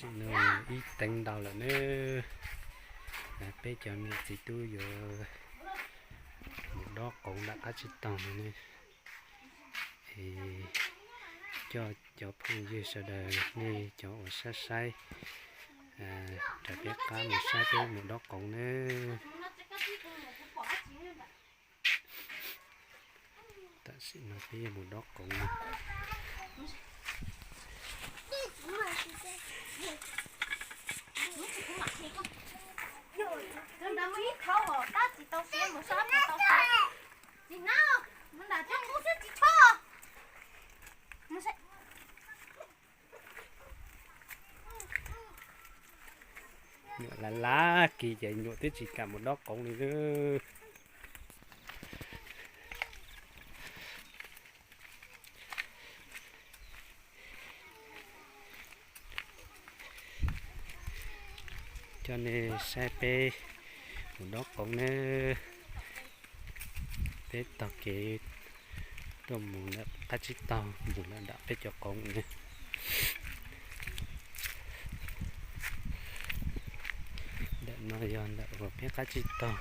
Nws ib teev ntau lawm nawb. Peb cov niam txiv tub yuav mus dob qoov nram qab tsib taug no ne. Es coj cov phooj ywg sawv daws nej cov uas saib saib, rau peb qab mus saib peb mus dob qoov nawb. Tam sim no peb yuav mus dob qoov no. Nyuam laj laj kis ces nyuam twb tsis kam mus dob qoov li lawm. Coj nej saib peb mus dob qoov nawb. Peb taug kev tuaj mus ntawm qab tsib taug mus lawm nram peb cov qoov ne. Ntawm no yog ntawm uas peb qab tsib taug.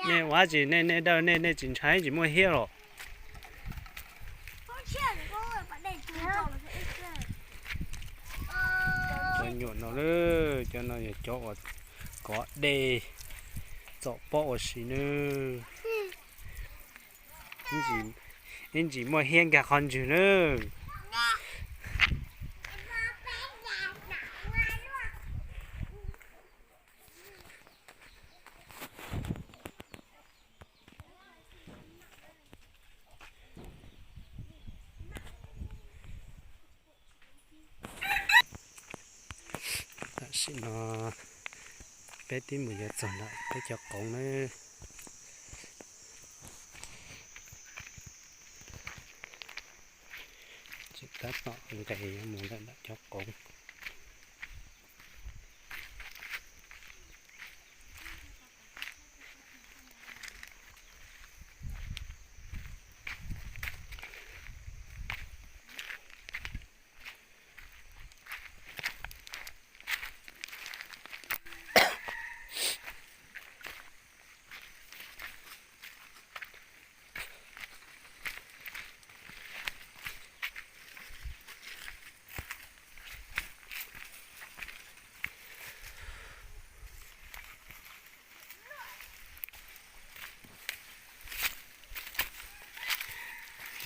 Nej ua tsi, nej nej dawj nej nej tsis ntshai tsis muaj hiab los? Cov nyuam no lawm, cov no yog cov uas kov dej txom pob ua si nawb. Ib ntsis muaj hiab nkag qhov ntswg nawb. Tam sim no peb twb mus yuav txog ntawm peb cov qoov nawb. Tseem tab tom nqes yuav mus ntawm ntawm cov qoov.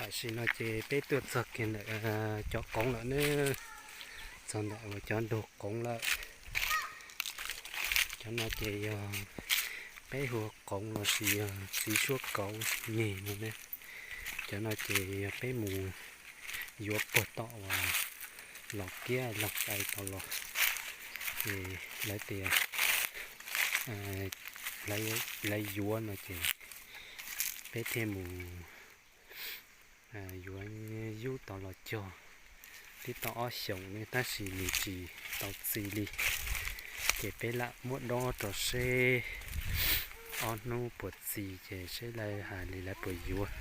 Tam sim no ces peb tuaj txog kiag ntawm cov qoov lawm nawb, txog ntawm uas cov ntug qoov lawm. Cov no ces yog peb hu qoov los sis yog txiv suab kauv nyeg no ne. Cov no ces yog peb mus yuav puag tom uas Los Kiab Laug Cai tau los, ces lawv tias lawv yuav no ces peb thiaj mus yuav yub tau los cog. Twb tau ob xyoos ne tab sis nws tsis tau txi li, ces peb lam muab dob rau seb ob hnub puas txi ces seb lawv hais li lawv puas yuav.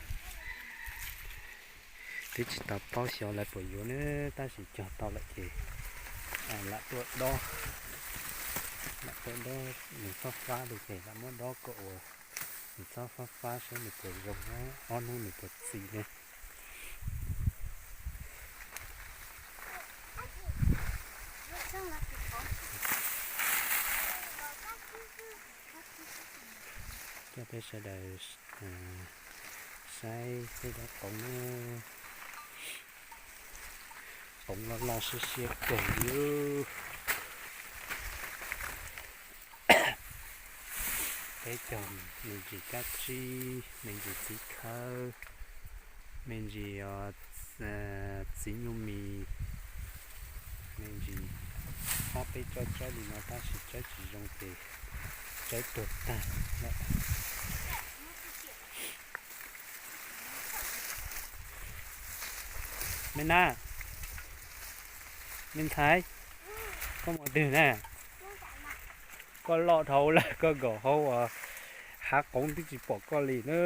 Twb tsis tau paub xyov lawv puas yuav ne, tab sis cog tau lawm ces lam tuaj dob, lam tuaj dob nws fab fab li ces lam muab dob kom uas nws txhob fab fab seb nws puas zoo, ob hnub nws puas txi ne. Coj peb sawv daws saib peb cov qoov ne, qoov loj loj siab siab kawg li. Peb cog me ntsis kab tsib, me ntsis txiv khawb, me ntsis txiv nyuj mis, me ntsis ob peb tsob tsawb li no tab sis tsawb tsis zoo ces tsawb tuag tag lawm. Na, me ntxhais, koj mus twg na? Koj loj dhau lawm, koj nkaum hauv hav qoov twb tsis pom koj li na.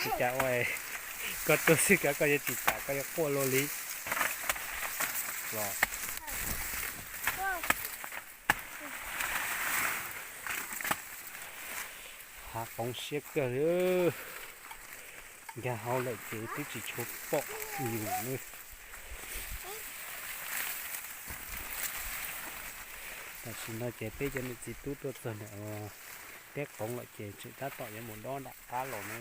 Ua cas ua, koj tuaj xwb kav koj yuav tsis kam, koj yuav quaj luaj li los? Hav qoov siab kawg li, nkag hauv lawm ces twb tsis tshua pom yus li. Tam sim no ces peb cov niam txiv tub tuaj txog ntawm teb qoov lawm ces tseem tab tom yuav mus dob nram qab los na.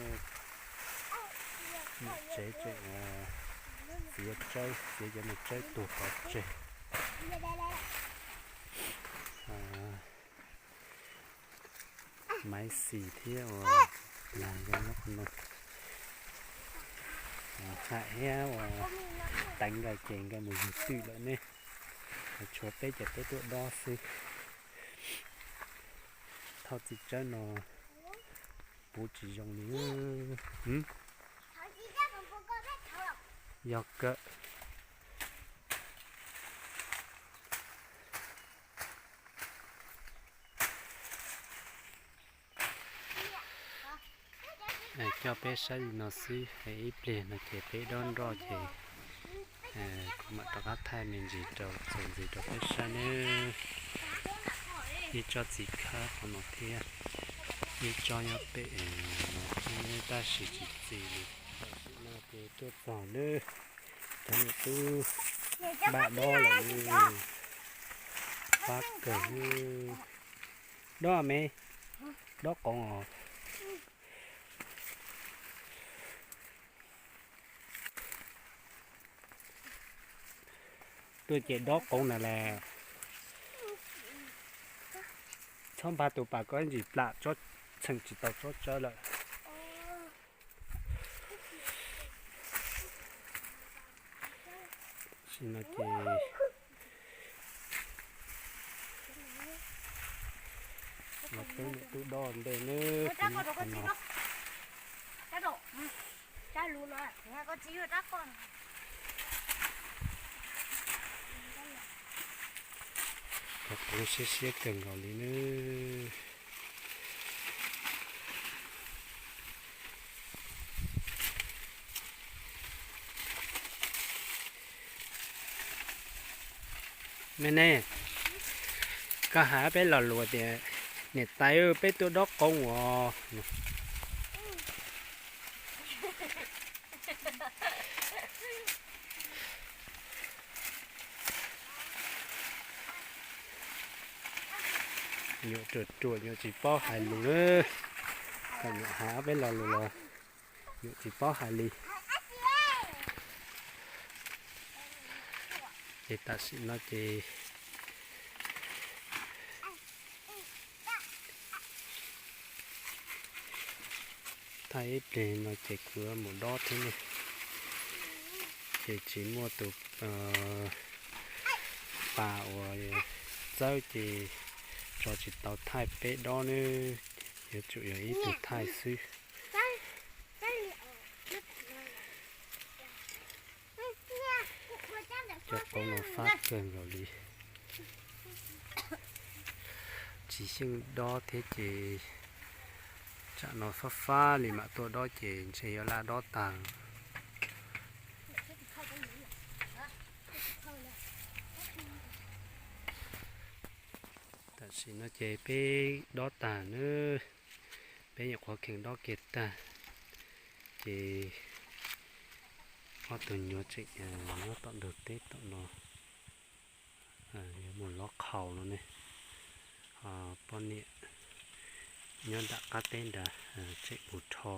Niam tsev tseem txiav tsawb, txiav cov niag tsawb tuag pov tseg. Maiv xis thiab uas nag zoo nyob qhov no. Hais thiab uas teev nkawd ces nkawd mus yug twm lawm ne. Tshuav peb cov peb tuaj dob xwb. Thauj txiv tsawb no puv tsis zoo li. Yog kawg. Coj peb saib li no xwb, ib pliag no ces peb dob nroj ces kuv mam rov qab thaij me ntsis rau txuas ntxiv rau peb saib nawb. Ib tsob txiv khawb qhov no thiab, ib tsob nyob pem no thiab, tab sis tsis txi li. Tam sim no ces tuaj txog lawm, cov niam tub npaj dob lawm. Fab kawg. Dob me, dob qoov os. Tuaj ces dob qoov na las. Txhob npaj tus pas koj ntsis plam tsob txheem tsis tau tsob tsawb lawm. Sim no ces los peb niam tub dob ntej nawb, qhov no. Qhov qoov siab siab kawg nkaus li nawb. Me ne, koj hais peb lo lus tias niam tais peb tuaj dob qoov os. Nyuam ruam ruam nyuam tsis paub hais lus na. Kom nyuam hais ob peb lo lus los nyuam tsis paub hais li. Ces tam sim no ces thaij ib pliag no ces kuv mus dob thiab ne, ces tsis muaj tus pas uas txawb ces tso tsis tau thaij peb dob nawb, yuav tsum yog ib tug thaij xwb. Cov qoov no fab kawg nkaus li. Tsis xyeej dob thiab ces tsam no fab fab li mam tuaj dob ces ntshe yuav laj dob tag. Tam sim no ces peb dob tag nawb, peb nyuam qhuav kheev dob kiag tag, ces ob tug nyuam tseem nyob tom ntug teb tom no, yuav mus lov qhaus no ne. Ho poj niam nyob nram qab teb nrad tseem mus rho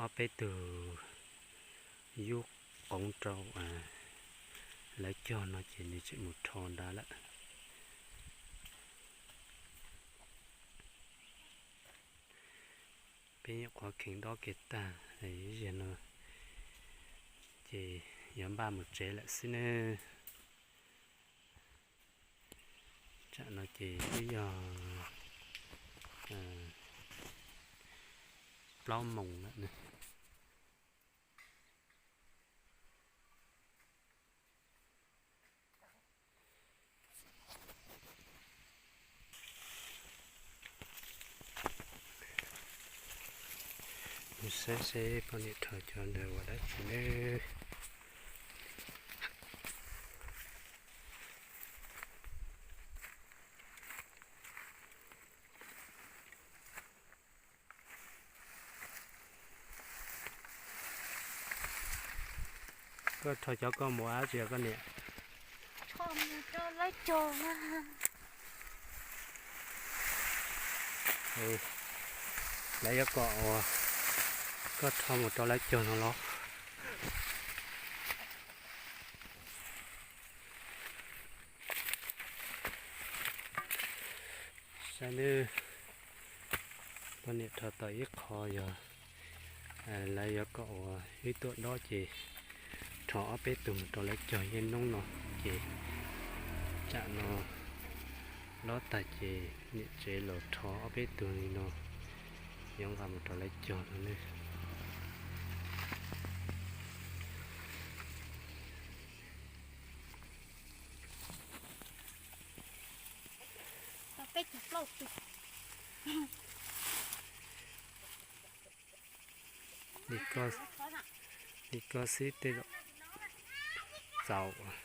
ob peb tug yub qoov rau lawv cog no ces nws tseem mus rho nrad lawm. Peb nyuam qhuav kheev dob kiag tag, ib zaug no ces yuav npaj mus tsev lawm xwb nawb. Tsam no ces twb yog plaub moos lawm. Mus saib seb poj niam rho cov ntawd ua dab tsi nawb. Koj rho cov koj mus ua dab tsi koj niam? Lawv yuav kom uas koj rho mus rau lawv cog no los? Saib nawb, poj niam rho tau ib qho yog lawv yuav kom uas ib tuam dob ces rho ob peb tug mus rau lawv cog yeej noob no ces tsam no lob tag ces niam tsev los rho ob peb tug li no yuav nqa mus rau lawv cog no ne. Li koj xib tej zaum txaus.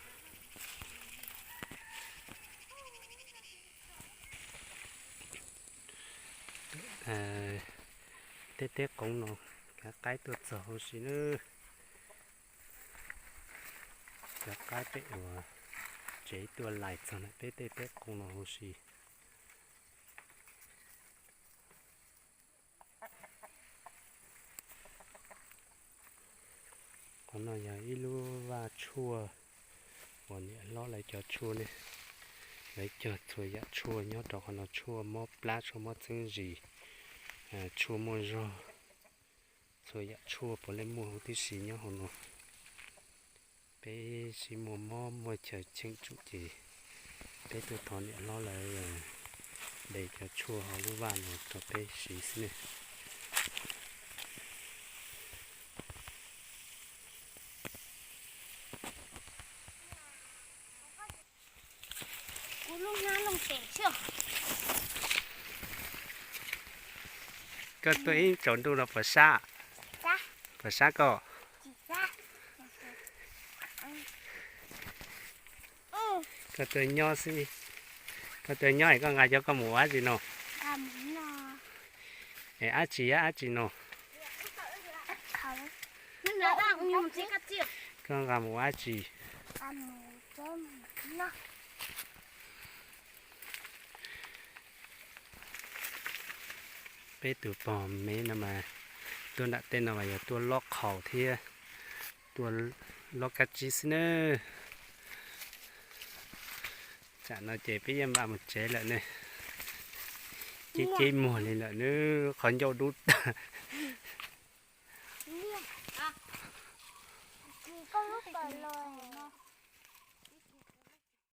Tej teb qoob no kav qaib tuaj txog huv si nawb. Kav qaib pem uas tsev tuaj lais txog na peb tej teb qoob no huv si. Qhov no yog ib lub vaj tshuaj uas niam hlob lawv cov tshuaj ne. Lawv cog txhua yam tshuaj nyob rau qhov no, tshuaj mob plab, tshuaj mob txeeb zis, tshuaj muaj zog, txhua yam tshuaj puav leej muaj huv tib si nyob hauv no. Peb sib muaj mob muaj chaw cheem tsum ces peb tuaj thov niam hlob lawv de cov tshuaj hauv lub vaj no rau peb siv xwb ne. Koj tuaj ib tsaus ntuj no puas sab? Puas sab koj? Koj tuaj nyob xwb, koj tuaj nyob es koj nqa cov koj mus ua dab tsi no? Es dab tsi, dab tsi no? Koj nqa mus ua dab tsi? Peb tus pog me no mas tuaj nram tej no mas yog tuaj lob qhaus thiab tuaj lob kab tsib xwb nawb. Tsam no ces peb yeej npaj mus tsev lawm ne. Ceb ceb muag li lawm nawb, qhov ncauj dub tag.